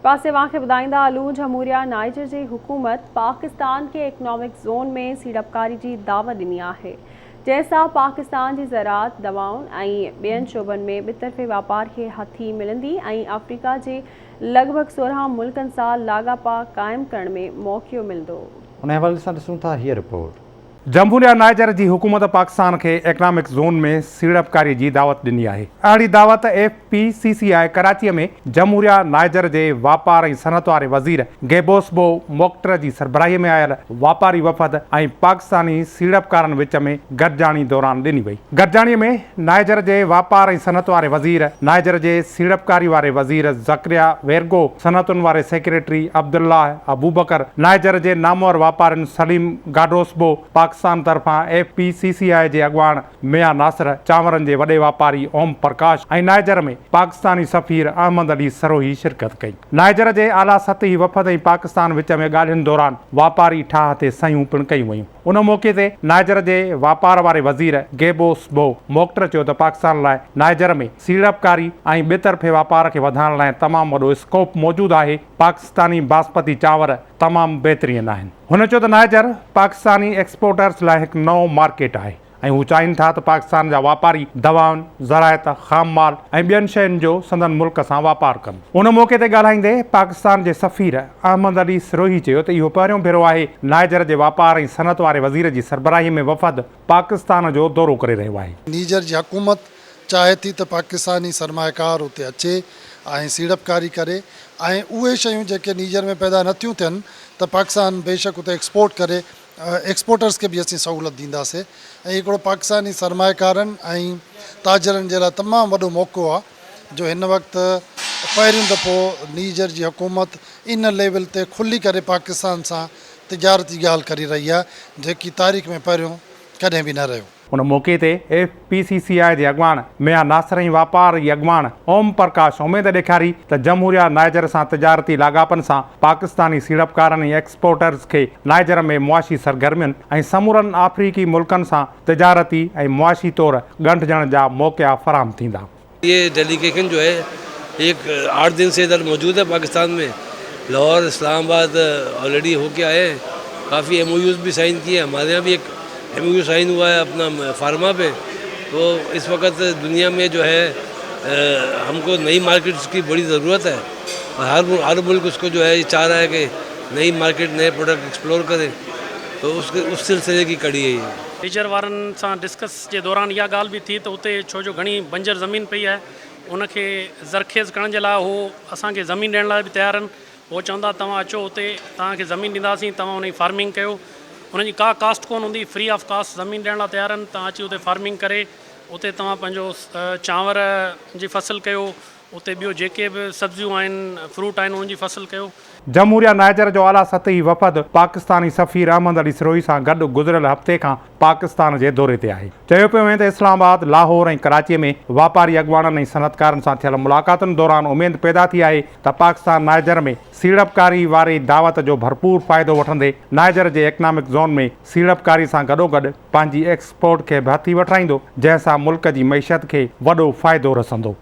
پاسي اوهان کي ٻڌائيندا هلون جمهوريه نائيجر جي حڪومت پاڪستان کي اڪنامڪ زون ۾ سيڙپڪاري جي دعوت ڏني آهي جنهن سان پاڪستان جي زراعت، دوائن ۽ ٻين شعبن ۾ ٻطرفي واپار کي هٿي ملندي ۽ آفريڪا جي لڳ ڀڳ 16 ملڪن سان لاڳاپا قائم ڪرڻ ۾ موقعو ملندو. ان حوالي سان ڏسون ٿا هيء رپورٽ. جمهوريه نائجر جي حڪومت پاڪستان کي اڪنامڪ زون ۾ سيڙپڪاري جي دعوت ڏني آهي. اهڙي دعوت F P C C I ڪراچيء ۾ جمهوريه نائجر جي واپار ۽ صنعت واري وزير گيبوسبو موڪٽر جي سربراهي ۾ آيل واپاري وفد ۽ پاڪستاني سيڙپڪارن وچ ۾ گڏجاڻي دوران ڏني وئي. گڏجاڻي ۾ نائجر جي واپار ۽ صنعت واري وزير، نائجر جي سيڙپڪاري واري وزير زڪريا ويرگو، صنعتن واري سيڪريٽري عبدالله ابوبڪر، نائجر جي نامور واپارين سليم گاڊوسبو، پاڪستان طرفان F P C C I جي اڳواڻ ميان ناصر، چانورن جي وڏي واپاري اوم پرڪاش ۽ نائجر ۾ پاڪستاني سفير احمد علي سروهي شرڪت ڪئي. نائجر جي اعليٰ سطحي وفد ۽ پاڪستان وچ ۾ ڳالهين دوران واپاري ٺاهه تي صحيحون پڻ ڪيون ويون. ان موقعي تي نائجر جي واپار واري وزير گيبو سبو موڪٽر چيو ته پاڪستان لاء نائجر ۾ سيڙپڪاري ۽ ٻطرفي واپار کي وڌائڻ لاء تمام وڏو اسڪوپ موجود آهي، پاڪستاني باسمتي چانور تمام بهترين آهن. هن چيو ته نائجر پاڪستاني ايڪسپورٽرز لاء هڪ نئون مارڪيٽ آهي. ۽ هو چاهين ٿا ته پاڪستان جا واپاري دوائن، زراعت، خام مال ۽ ٻين شين جو سندن ملڪ سان واپار ڪن. ان موقعي تي ڳالهائيندي پاڪستان جي سفير احمد علي سروهي چيو ته اهو پهريون ڀيرو آهي نائجر جي واپار ۽ صنعت واري وزير جي سربراهي ۾ وفد پاڪستان جو دورو ڪري رهيو آهي. نيجر جي حڪومت چاهي ٿي ته پاڪستاني سرمائيڪار اتي اچي ۽ سيڙپڪاري ڪري ۽ اهي شيون جيڪي نيجر ۾ پيدا نٿيون ٿين ته پاڪستان بيشڪ اتي ايڪسپورٽ ڪري ايڪسپورٽرز کي به اسين سهولت ڏينداسين ۽ هڪڙو پاڪستاني سرمائيڪارن ۽ تاجرن جي لاء تمام وڏو موقعو آهي جو هن وقت پهريون دفعو نيجر جي حڪومت ان ليول تي کلي ڪري پاڪستان سان تجارتي ڳالهه ڪري رهي آهي جيڪي تاريخ ۾ پهريون ڪڏهن به نه رهيو. ان موقعي تي F P C C I جي اڳواڻ ميان ناصر ۽ واپاري اڳواڻ اوم پرڪاش اميد ڏيکاري ته جمهوريه نائجر سان تجارتي لاڳاپن سان پاڪستاني سيڙپڪارن ۽ ايڪسپورٽرز کي نائجر ۾ معاشي سرگرمين ۽ سمورن آفريقي ملڪن سان تجارتي ۽ معاشي طور ڳنڍجڻ جا موقعا فراهم ٿيندا. ये डेलीगेशन जो है एक आठ दिन से इधर मौजूद है पाकिस्तान में लाहौर इस्लामाबाद ऑलरेडी होके आए हैं काफ़ी एम भी साइन किए हमारे यहाँ भी एक एम साइन हुआ है अपना फार्मा पे तो इस वक्त दुनिया में जो है हमको नई मार्केट्स की बड़ी ज़रूरत है और हर हर मुल्क उसको जो है ये चाह रहा है कि नई मार्केट नए प्रोडक्ट एक्सप्लोर करें तो उसके उस सिलसिले की कड़ी है ये। मेजर वारनि सां डिस्कस جي دوران اها ڳالهه به ٿي ته اتي ڇو جو گهڻي بنجر زمين پئي آهي ان کي زرخيز ڪرڻ جي لاء هو اسان کي زمين ڏيڻ لاء به تيار آهن هو چوندا توهان اچو اتي توهان کي زمين ڏينداسين توهان ان جي فارمنگ ڪيو ان جي ڪا ڪاسٽ ڪونه هوندي فري آف ڪاسٽ زمين ڏيڻ لاء تيار آهن توهان اچي اتي فارمنگ ڪري اتي توهان پنهنجو چانور جي فصل ڪيو اتي ٻيو جيڪي به سبزيون آهن فروٽ آهن انهن جي فصل ڪيو. جمهوريه نائجر جو اعليٰ سطحي وفد پاڪستاني سفير احمد علي سروهي سان گڏ گذريل هفتي کان پاڪستان جي دوري تي آهي. چيو پيو وڃي ته اسلام آباد، لاهور ۽ ڪراچي ۾ واپاري اڳواڻن ۽ صنعتڪارن سان ٿيل ملاقاتن دوران اميد پيدا ٿي آهي ته پاڪستان نائجر ۾ سيڙپڪاري واري دعوت جو ڀرپور فائدو وٺندي نائجر جي اڪنامڪ زون ۾ سيڙپڪاري سان گڏوگڏ پنهنجي ايڪسپورٽ کي به هٿي وٺرائيندو جنهن سان ملڪ جي معيشت کي وڏو فائدو رسندو.